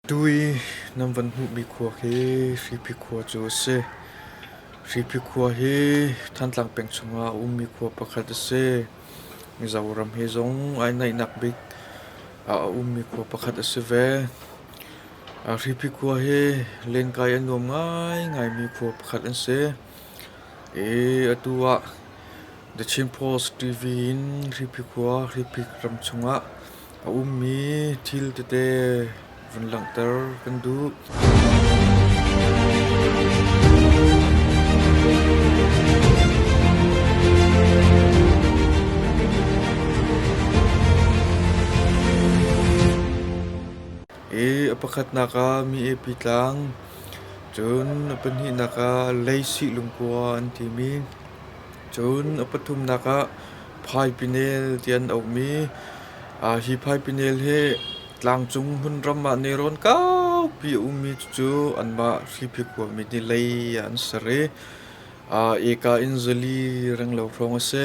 Tu i nan van hmuhmi khua khi Hriphi khua cu a si. Hriphi khua hi Thantlang peng chungah a ummi khua pakhat a si. Mizoram he zong ai naihnak bik ah a ummi khua pakhat a si ve. Hriphi khua hi lenkai a nuam ngaingaimi khua pakhat an si. I atu ah The Chin Post TV in Hriphi khua, Hriphi ram chungah A ummi thil tete vun langhter kan duh. I a pakhatnak ah mi epi tlang, cun a pahnihnak ah leisih lungkua an timi, cun a pathumnak ah Phaipinel ti an auhmi hi phaipinel hi tlangcung hmunram ah nelrawn kaupi a ummi cucu anmah Hriphi khuami nih lei ah an ser i eka in zali renglo hrawng a si.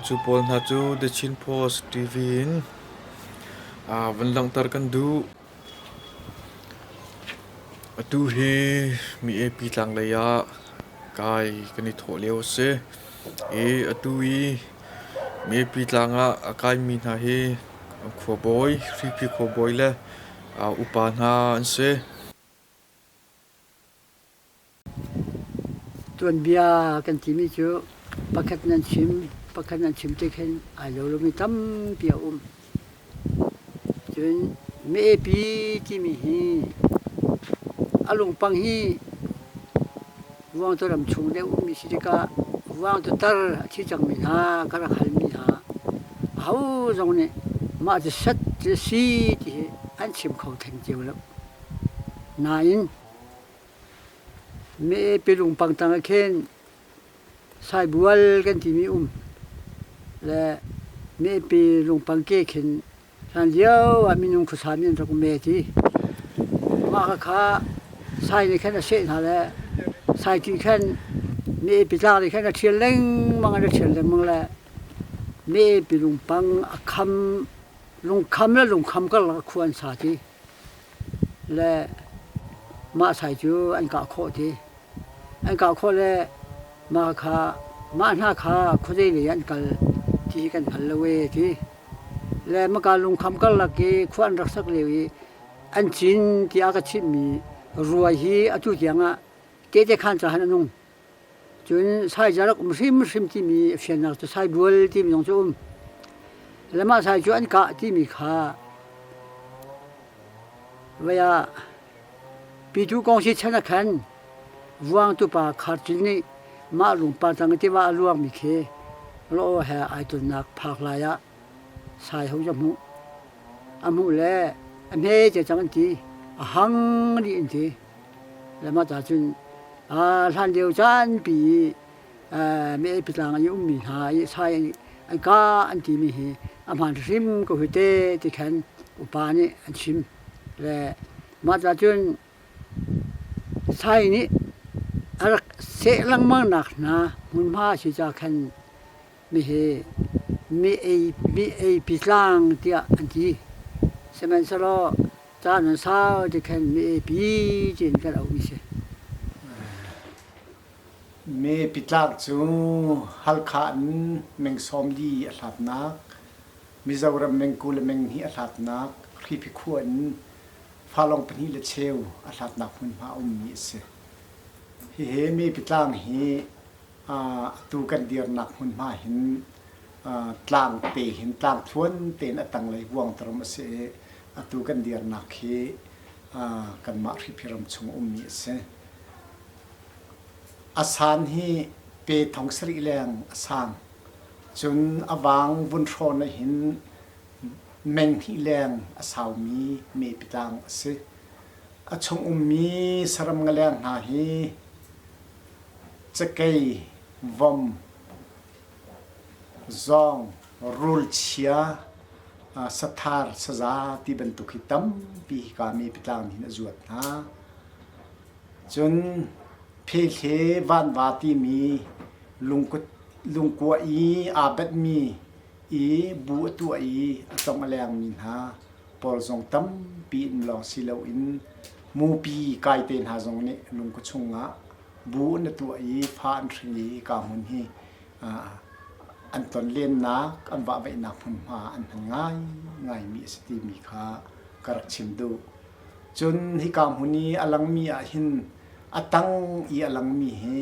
Cu pawl hna cu The Chin Post TV in van langhter kan duh. Atu hi mi epi tlanglei ah kai kan i thawh lio a si i atu i mi epi tlang ah a kaimi hna hi khuabawi, Hriphi khuabawi le upa hna an si. Tuanbia kan timi cu pakhat nan chim, pakhat nan chim te khin ai lo lomi tampi a um. Cun meepi timi hi a lungpang hi Vuangtu ram chung deuh ummi si tikah Vuangtu tar a thi cangmi hna ka rak halmi hna aho zong nih mah cu set cu a si ti hi an chim kho theng cio lo. Nain Meepi lungpang tang ah khin saibual kan timi um le meepi lungpang ke khin hlanlio ah minung khuasami an rak um ve ti. Mah khakha sai nih khan a seh hna le saiti khan meepi tlak nih khan a ṭhial lengmang a ṭhial lengmang le meepi lungpang a kham lungkham le lungkham karlak ah khua an sa ti. Le mah sai cu an kah khawh ti. An kah khawh le mah kha mah hna kha khuazei lei ah an kal ti hi kan hngal lo ee ti. Le maka lungkham karlak i khua an rak sak lio i an cin tiah a ka chimhmi ruai hi atu tiang ah tehte khaan cahan a nung. Cun sai ca rak um hrimhrim timi fiannak cu sai bual timi zong cu um. Le mah sai cu an kah timi kha vei ah Pitu kong si chan ah khan Vuangtu pa Khar Cin nih mah lungpar tang tiva a luangmi khi Law he ai tonnak phak lai ah sai ho cu a hmuh. A hmuh le a hme te cang an ti. A hang dih an ti. Le mah ta cun hlan lio caanpi i meh pitlang i ummi hna i sai an ka an timi hi a hmaan hrim ko hi te ti khan upa nih an chim. Le mah ta cun sai nih a rak seh lengmang nak hna hmunhma si ca khan mihi mi ei mi ei pitlang tiah an ti. Sihmanhsehlaw caan an sau ti khan mi eipi tiin kan auhmi si. Me pitlak cu Halkha in meng sawmli a hlatnak, Mizoram meng 20 le meng hnih a hlatnak, Hriphi khua in falong pahnih le cheu a hlatnak hmunhma a ummi a si. Hihi me pitlang hi Atu kan dirnak hmunhma hin tlang te hin tlang thluan tein a tanglei vuangtaram a si i atu kan dirnak hi kanmah Hriphi ram chung ummi a si. A san hi pe thong sarih leng a sang. Cun a vang vun hrawn ah hin meng hnih leng a saumi mepi tlang a si. A chung ummi saram ngaleng hna hi Cakei, vom, zawng, rulchia, sathar, saza ti bantuk hi tampi hika mipitlang nih hin a zuat hna. Cun phehle vanva timi lungkua i aa benhmi i bu a tuah i a tong a lengmi hna. pawl zong tampi in lawng si loin mupi kai te hna zong nih lungkua chungah bu an tuah i fa an hring i hika hmun hi an tonlennak an vahvaihnak hmunhma an hman ngaingaimi a si timi kha ka rak chim duh. Cun hika hmun i a langmi ah hin a tang i a langmi hi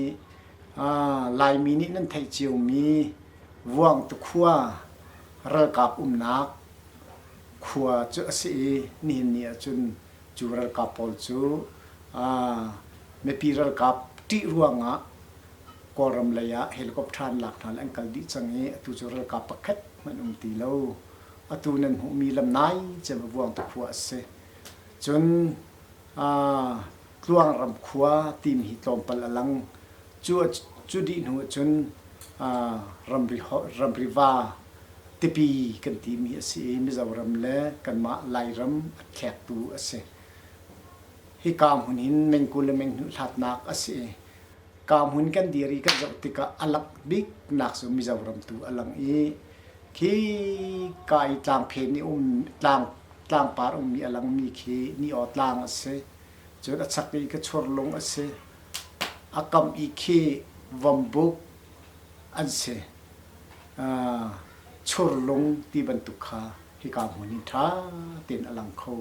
Laimi nih nan theih ciomi Vuangtu khua ralkap umnak khua cu a si i nihin ni ahcun cu ralkap pawl cu mipi ralkap ṭih ruangah Kawlram lei ah helicopter an lak hna le an kal dih cang i atu cu ralkap pakhat hmanh um ti lo. Atu nan hmuhmi lam nai cem Vuangtu khua a si. Cun Tluangram khua timi hi tlawmpal a lang. Cu cu dih hnu ahcun ramri ramri va tipi kan timi a si i Mizoram le kanmah Lairam a thlektu a si. Hika hmun hin mengkul le menghnuh hlatnak a si i ka hmun kan dir i kan zoh tikah a langh biknak cu Mizoram tu a lang i khi ka i tlangphen i um tlang tlangpar ummi a langmi khi ni-aw tlang a si. Cun a chak i ka churlung a si. A kam i khi vombuk an si. Churlung ti bantuk kha hika hmun hi ṭha tein a lang kho.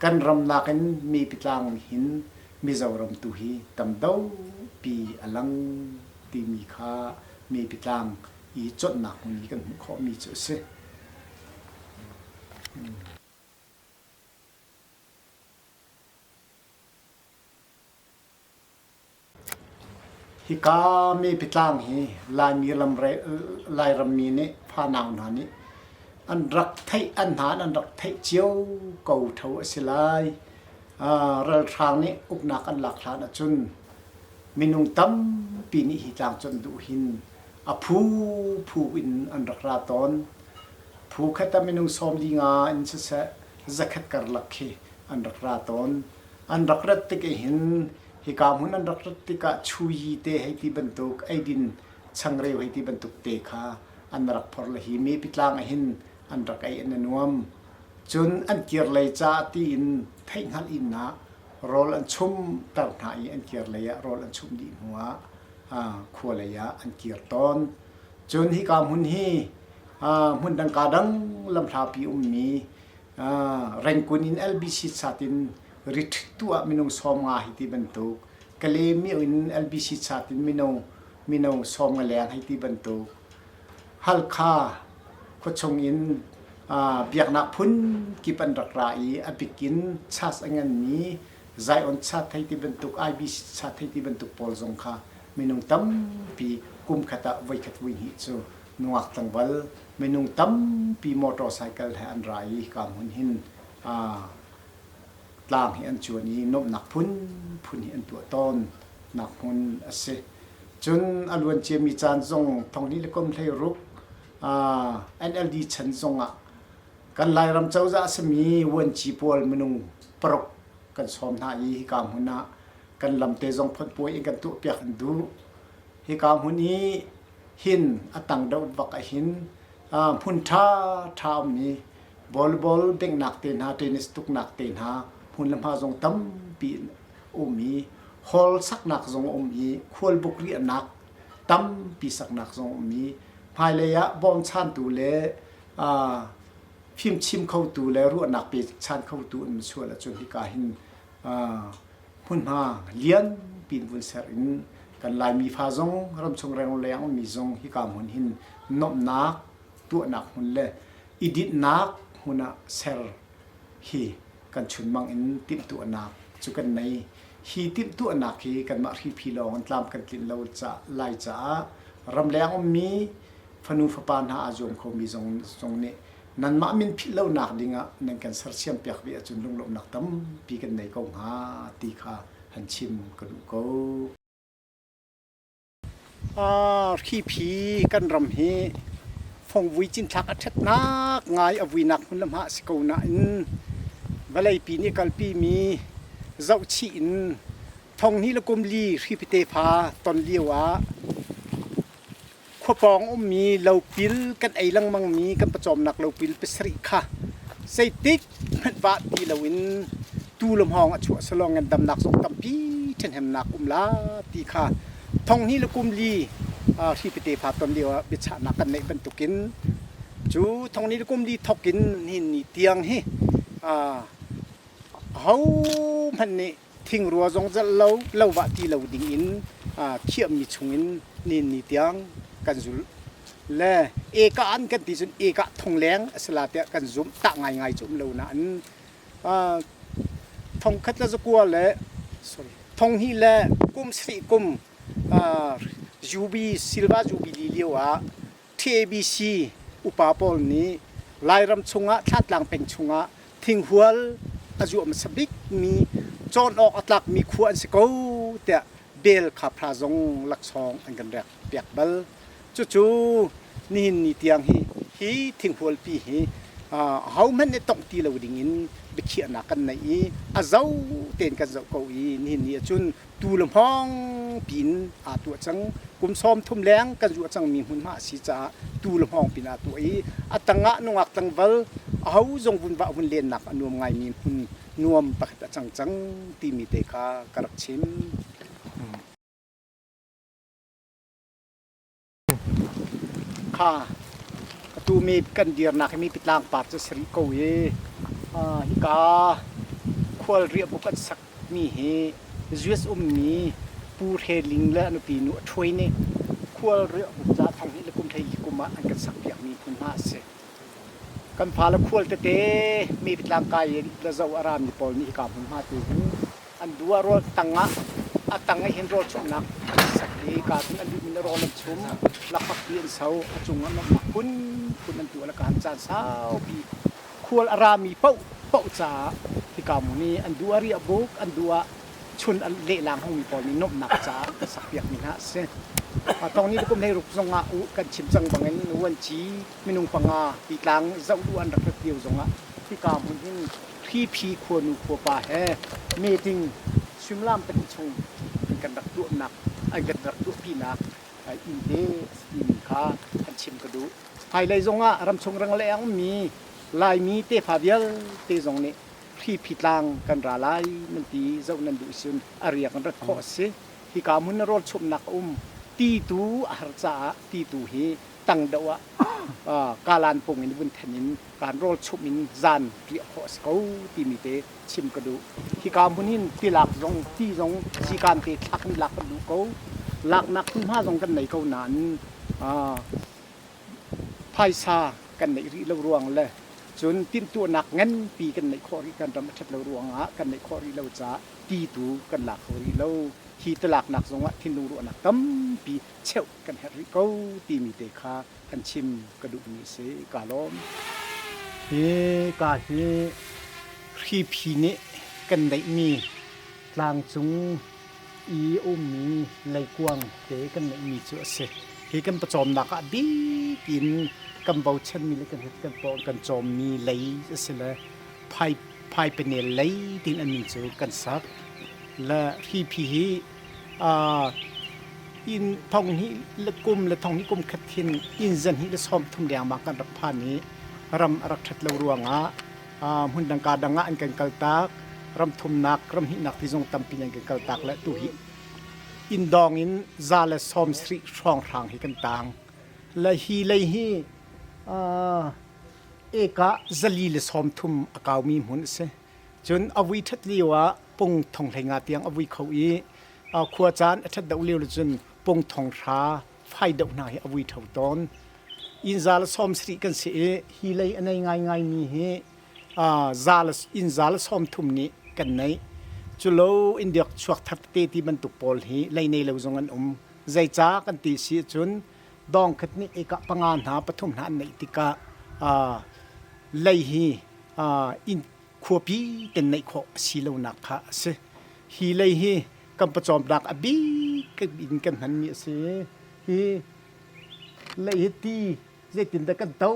Kan ram nakin mi pitlang hin Mizoram tu hi tam deuhpi a lang timi kha mi pitlang i cawnhnak hmun i kan hmuh khawhmi cu a si. Hika mipitlang hi Laimi Lairam mi nih fanau hna nih an rak theih an hna an rak theih cio ko tho a si lai. Ralhrang nih uknak an lak hlan ahcun minung tampi nih hi tlang cu an duh hin a phu phu in an rak ra tawn. Phu khat ah minung sawmli nga in siseh zakhat karlak khi an rak ra tawn. An rak rat tik hin hika hmun an rak rat tikah chuyi te hei ti bantuk eidin changreu hei ti bantuk te kha an rak phor le hi mi pitlang ah hin an rak ei an i nuam. Cun an kir lei ca tiin theihhngalh in ah rawl an chum ter hna i an kir lei ah rawl an chumh dih hnu ah khua lei ah an kir tawn. Cun hika hmun hi hmun dang ka dang lamhlapi ummi Rengkun in LBC chat in retreat tuah minung 50 hi ti bantuk Kalaymyo in LBC chat in mino mino 50 leng hei ti bantuk Halkha khuachung in biaknak phun kip an rak ra i a bik in church a nganmi Zion chat hei ti bantuk IBC chat hei ti bantuk pawl zong kha minung tampi kum khat ah voikhat voihnih cu nungak tlangval minung tampi motorcycle he an ra i ka hmun hin tlang hi an cuan i nuamhnak phunphun hi an tuah tawn nak hmun a si. Cun a luan ciami caan zong thonghnih le kum 16 NLD chan zong ah kan Lairam cozah a simi vuanci pawl minung paruk kan sawm hna i hika hmun ah kan lamte zong phonhpuai in kan tuahpiak an duh. Hika hmun i hin a tang deuh bak ah hin hmun ṭha ṭha ummi volleyball benghnak te hna tennis tuknak te hna hmun le hma zong tampi um i hall saknak zong a um i khualbuk riahnak tampi saknak zong a um i hmailei ah bawmchantu le fimchim khotu le ruahnak pe chan khotu an sual ahcun hika hin hmunhma lian pin vun ser in kan Laimi fa zong ramchung rengleng ummi zong hika hmun hin nuamhnak tuahnak hmun le i dinhnak hmun ah ser hi kan chunmang in timhtuahnak cu kan nei. Hi timhtuahnak hi kanmah hriphi lawng in tlam kan tlinh lo lai caah ramleng ummi fanu fapa hna aa zuam khomi zong, zong nih nanmah min philh lonak dingah nan kan sersiam piak ve ahcun lunglawmhnak tampi kan nei ko hnga ti kha han chim ka duh ko. Hriphi kan ram hi fongvui cinthlak a ṭhatnak ngai a vuinak hmun le hma a si ko nain vawleipi nih kalpimi zohchih in thonghnih le kum li hriphi tefa ton lio ah Khuapawng ummi lopil kan ei lengmangmi kan pawcawmnak lopil pasarih kha Zeitik hmanh vah ti loin tuu le hmawng a chuah salawng ngandamnak zong tampi ṭhahnemnak um la ti kha thong hnih le kum li hri pete fa ton lio ah biachahnak kan neih bantukin cu thong hnih le kum li thok in nihin ni tiang hi ahohmanh nih thingrua zong zalh lo lo vah ti lo ding in khiahmi chungin nihin ni tiang kan zulh le eka an kan ti cun eka thong leng a si la tiah kan zumh tah ngaingai cu um lo nain thong khat le zakua le sorry thong hnih le kum sarih kum Jubi Silva Jubilee lio ah TABC upa pawl nih Lairam chungah Thlatlang peng chungah thinghual a zuah hmasa bikmi cawn awk a tlakmi khua an si ko tiah bel kha phra zong laksawng an kan rek piak bal. Cucu nihin ni tiang hi hi thinghualpi hi ahohmanh nih tongh ti lo dingin biakhiahnak kan neih i a zo tein kan zoh ko i nihin ni ahcun tuu le hmawng piin aa tuah cang. Kum 30 leng kan zuah cangmi hmunhma a si caah tuu le hmawng pin aa tuah i a tangah nungak tlangval aho zong vun vah vun lennak a nuam ngaimi hmun nuam pakhat a cang cang timi te kha ka rak chim. Kha atu mi kan dirnak hi mipi tlangpar cu si rih ko i hika khual riahbuk an sakmi hi US ummi Pu Hre Ling le a nupi nu A Ṭhuai nih khual riahbuk ca thong hnih le kum 12 kum ah an kan sakpiakmi hmunhma a si. Kan fale khual tete mipi tlangkai in le zo a rami pawl nih hika hmunhma tu hin an duh ah rawl tang ah a tang ah hin rawl chumhnak an sak i ka cun an duhmi in rawl an chum lakphakti an so a cung ah nuamhnak phunphun an tuah le kaan caan saupi khual a rami paoh paoh caah hika hmun hi an duh ah riahbuk an duh ah chun a lehlang hongmi pawl nih nuamhnak caah an sakpiakmi hna a si. Thong ni kum 16 zong ah kan chim cang bangin vuanci minung panga titlang zoh duh an rak rat lio zongah hika hmun hin Hriphi khuanu khuapa he meeting suimilam pahnih chung an kan rak tuahnak an kan rak tuahpinak inn te a si timi kha an chim ka duh. Hmailei zongah ramchung rangleng ummi Laimi tefa vialte zong nih Hriphi tlang kan ra lai nan ti zoh nan duh cun a riak in rat khawh a si. Hika hmun na rawl chumhnak a um. Ti tu a har caah ti tu hi tang deuh ah kalan pung in vun then in kan rawl chumh in zan riah khawh a si ko timi te chim ka duh. Hika hmun hin tilak zong ti zong sikan te thlak in lak kan duh ko. Laknak hmunhma zong kan nei ko nain phaisa kan neih rih lo ruang le cun timhtuahnak nganpi kan neih khawh rih kan ram a ṭhat lo ruangah kan neih khawh rih lo caah ti tu kan lak kho rih lo. Hi tilaknak zongah thinlung ruahnak tampi cheuh kan herh rih ko timi te kha han chim ka duhmi a si. Kaa lawm. Hi ka hi hriphi nih kan neihmi tlangcung i ummi leikuang te kan neihmi cu a si. Hi kan pawcawmnak ah bik in kan bochanmi le kan kan paw kan cawmmi lei a si le phai phai panel lei tin an min cu kan sak. Le hriphi hi inn thong hnih le kum le thong hnih kum khat hin inn zan hnih le sawm thum lengmang kan rak phan i ram a rak ṭhat lo ruangah hmun dang ka dang ah an kan kaltak ram thumnak ram hnihnak ti zong tampi an kan kaltak le tu hi inn dawng in za le sawm sarih hrawnghrang hi kan tang le hi lei hi eka zali le sawm thum a kaumi hmun a si. Cun a vui ṭhat lio ah pung thong hlei nga tiang a vui kho i khua caan a ṭhat deuh lio cun pung thong hra fai deuh hna hi a vui ṭho tawn. Inn za le sawm sarih kan si i hi lei a nei ngaingaimi hi za le inn za le sawm thum nih kan neih. Culo India chuak thar tete ti bantuk pawl hi lei nei lo zong an um. Zeicah kan ti si ahcun dawng khat nih ekah panga hna pathum hna an neih tikah lei hi inn khuapi ten neih khawh a si lonak kha a si. Hi lei hi kan pawcawmnak a bik in kan hmanmi a si. Hi lei hi ti zeitindah kan to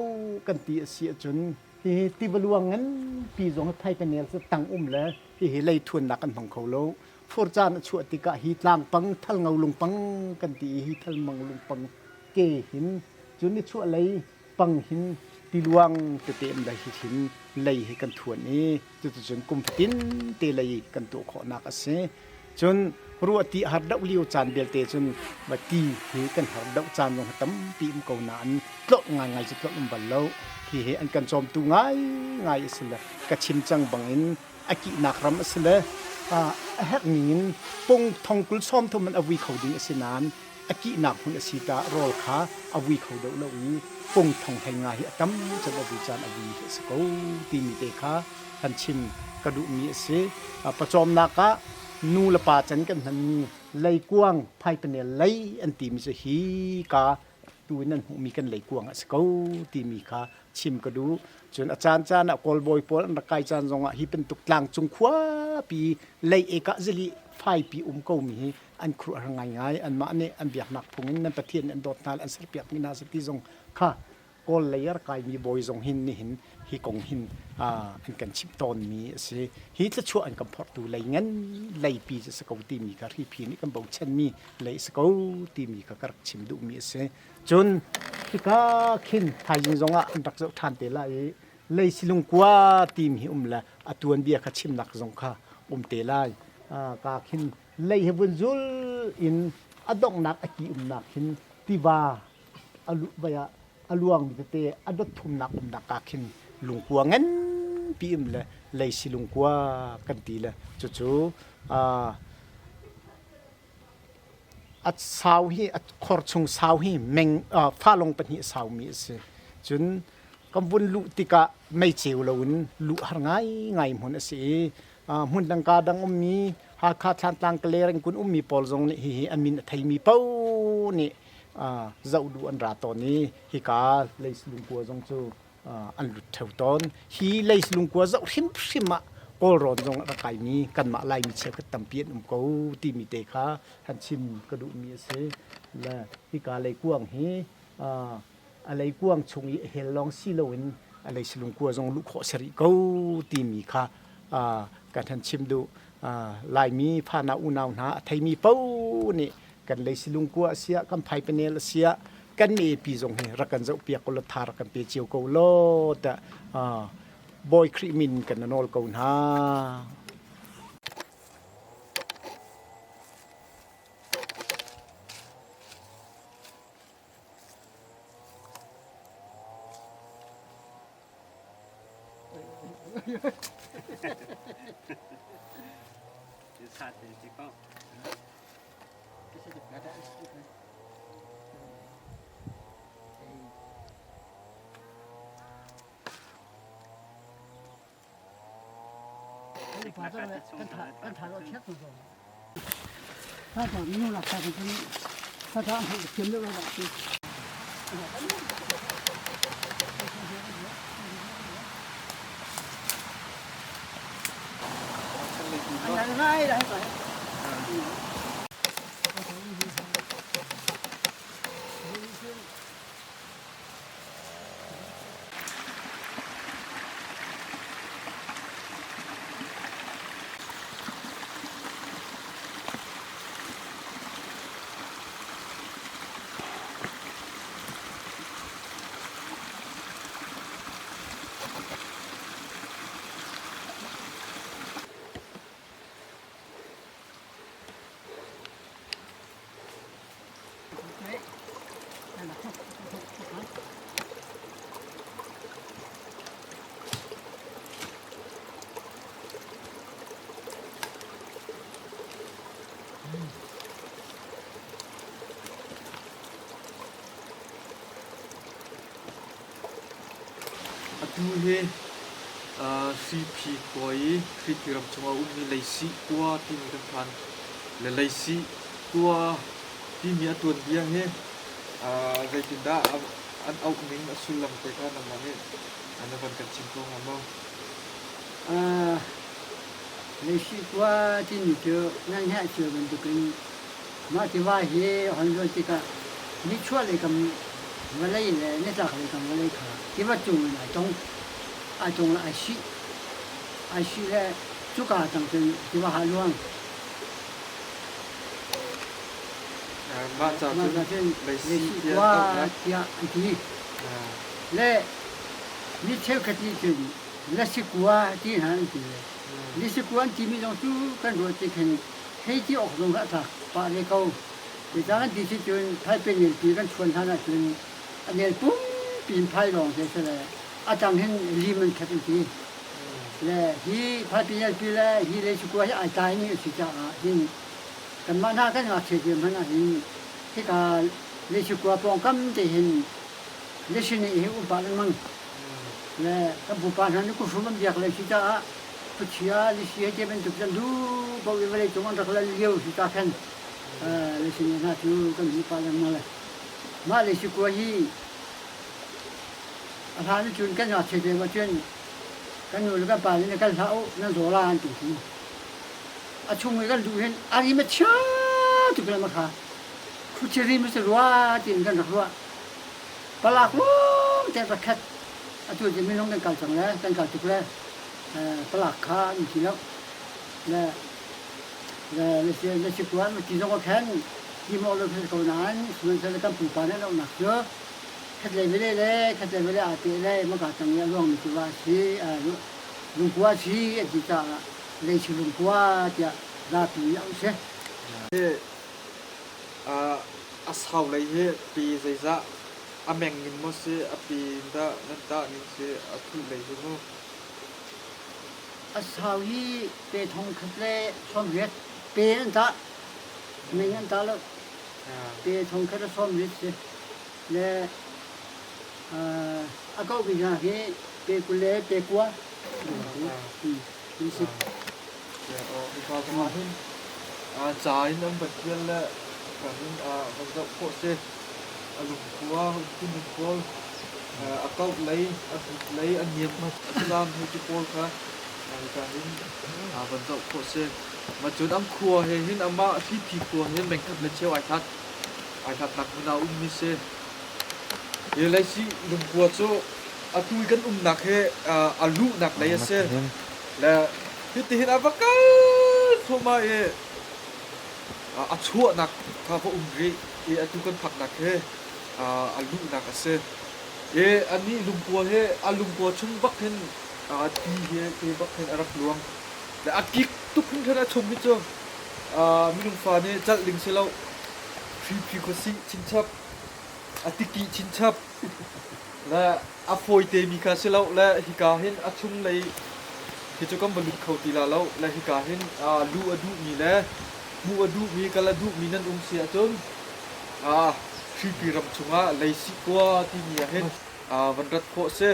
kan ti a si ahcun hihi tiva luang nganpi zong hi phaipanel cu tang um le hihi lei thuannak kan hmang kho lo. Fur caan a chuah tikah hi tlangpang thalngo lungpang kan ti i hi thalmang lungpang ke hin cun nichuah lei pang hin Tiluang tete um le hi hin lei hi kan thuan i cuticun kum fatin te lei kan tuah khawhnak a si. Cun ruahti a har deuh lio caan belte cun va ti hi kan har deuh caan zong tampi um ko nain tlolh ngaingai cu tlolh um bal lo. Hi hi an kan cawmtu ngaingai a si le ka chim cang bangin a kihnak ram a si le a herh ning in pung thong kul sawm thum in a vui kho ding a si nain a kihnak hmun a si ta rawl kha a vui kho deuh lo i pung thong hlei nga hi a tam cem a vui caan a vui hi a si ko timi te kha han chim ka duhmi a si. Pawcawmnak ah nu le pa can kan hmanmi leikuang phaipanel lei an timi cu hi ka tu in an hmuhmi kan leikuang a si ko timi kha chim ka duh. Cun a caan caan ah Kawlbawi pawl an rak kai caan zongah hi bantuk tlangcung khuapi lei ekah zili faipi um komi hi an khuaruahhar ngaingai. Anmah nih an biaknak phung in nan Pathian nih an dawt hna le an serpiakmi hna a si ti zong kha Kawl lei a rak kaimi bawi zong hin nihin hi kong hin an kan chimh tawnmi a si. Hi thluachuah an kan phorhtu lei ngan leipi cu a si ko timi kha hriphi nih kan bochanmi lei a si ko timi kha ka rak chim duhmi a si. Cun hika khin thaizing zongah an rak zoh ṭhan te lai i leisilung kua timi hi um le a tuanbia kha chimnak zong kha um te lai. Ka khin lei hi vun zul in a donghnak a ki umnak hin tiva a luh vai ah a luangmi tete a dot thumnak umnak ah khin lungkua nganpi um le leisi lungkua kan ti le cucu a sau hi a khor chung sau hi meng falong pahnih a saumi a si. Cun kan vun luh tikah meiceu loin luh har ngaingai hmun a si i hmun dang ka dang ummi Hakha Thlantlang Kale Rengkun ummi pawl zong nih hihi a min a theimi paoh nih zoh duh an ra tawn i hika leis lungkua zong cu an lut ṭheo tawn. Hi leis lungkua zoh hrimhrim ah Kawlrawn zong a rak kaimi kanmah Laimi cheukhat tampi an um ko timi te kha han chim ka duhmi a si. Le hika leikuang hi a leikuang chung i a hel lawng si loin a leisilungkua zong luh khawh si rih ko timi kha kan han chim duh. Laimi fanau unau hna a theimi paoh nih kan leisilungkua a siah kan phaipanel a siah kan mepi zong hi rak kan zohpiak ko law tha rak kan pe cio ko law tiah Bawi Khrih min kan nawl ko hna. Atu hi Hriphi khua i Hriphi ram chungah a ummi Leisih khua timi kan phan. Le Leisih khua timi a tuanbia hi zeitindah an auh ning a sullam te kha nangmah nih na van kan chim ko hnga maw? Leisih khua timi cu nan hngalh cio bantukin Mah tiva hi a hon luan tikah nichuahlei kam vawlei le nitlaklei kam vawlei kha tiva cung in ai tong. Ai tong le ai sih. Ai sih le cuka tang cun tiva ha luang. Mah ca Mah ca cun cun leisih leisih tiah khua an auh tiah an ti. Le Mi cheukhat nih cun Lasikua ti hna an ti ve. Lasikua an timi zong cu kan ruah tik hin hei ti awk zong a tlak pah ve ko. Zeicah kan ti si cun phaipe nelpi kan chuan hlan ahcun a nel pumpi in phai lawng te si le a tang hin lim an khat an ti. Le hi phaipe nelpi le hi leisikua hi ai tlaimi a si caah hin kanmah hna kan ngakchia cio hmanh ah hin hika leisikua pawngkam te hin Lehsin hi um pah lengmang. Le kan pupa hna nih kuhrum an biak le si caah khuachia lisi he te bantuk can duh paoh i vawlei cung an rak lal lio si ta khan lehsin hna cu kan hmuh pah lengmang le mah lesi kua hi a hlan cun kan ngakchia te cun kan nu le kan pa nih kan hlah u nan zaw la an ti khi a chung i kan luh hin a rim a chia tuk le ma kha khuachia rim a si rua tiin kan rak ruah. Palak lawng te rak khat. Atu cu minung kan kal cang le kan kal tuk le palak kha an ti lo. Le le le si le si kuan ti zong khan ti mo lo ko nain sihmanhsehlaw kan pupa nih lohnak cu khat le vele le khat le vele aa pe le maka tang i a luangmi tiva a si lungkua a si a ti caah leichi lungkua tiah zapi a um si. A sau lei hi pe zeizah a meng in maw si a pe in dah nan tah ning si a thuh lei hi mu? A sau hi pe thong khat le 80 pe an tah. Meng an tah lo. Pe thong khat le 80 si. Le a kauh bik hna hi pe 20 le pe 9. Si. Hika zongah hin ca in an van ṭial le hika hin van zoh khawh si. A lungkhua, umtuning pawl, a kauh lei, a hlut lei, a niam a salam hei ti pawl kha hika hin van zoh khawh si. Mah cun an khua he hin amah Hliphi khua he mengkhat le cheu ai hlat. Ai hlatnak hmun ah a ummi si. Hi leisi lungkua cu atu i kan umnak hi a luhnak lei a si. Le hitihin a va kal thluahmah i a chuahnak kha va um rih i atu kan phaknak hi a luhnak a si. I anih lungkua hi a lungkua chung bak hin ti hi te bak hin a rak luang. Le a kik tuk hringhran a chung hi cu minung fa nih celh ding si lo. Hriphi khuasih chinchap. A tikih chinchap. Le a fawite mi kha si lo le hika hin a chunglei hi cu kan va lut kho ti la lo le hika hin luh a duhmi le hmuh a duhmi kal a duhmi nan um si ahcun Hripi ram chungah leisih kua timi ah hin van rat khawh a si,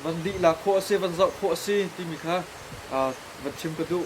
van lihla khawh a si, van zoh khawh a si timi kha van chim ka duh.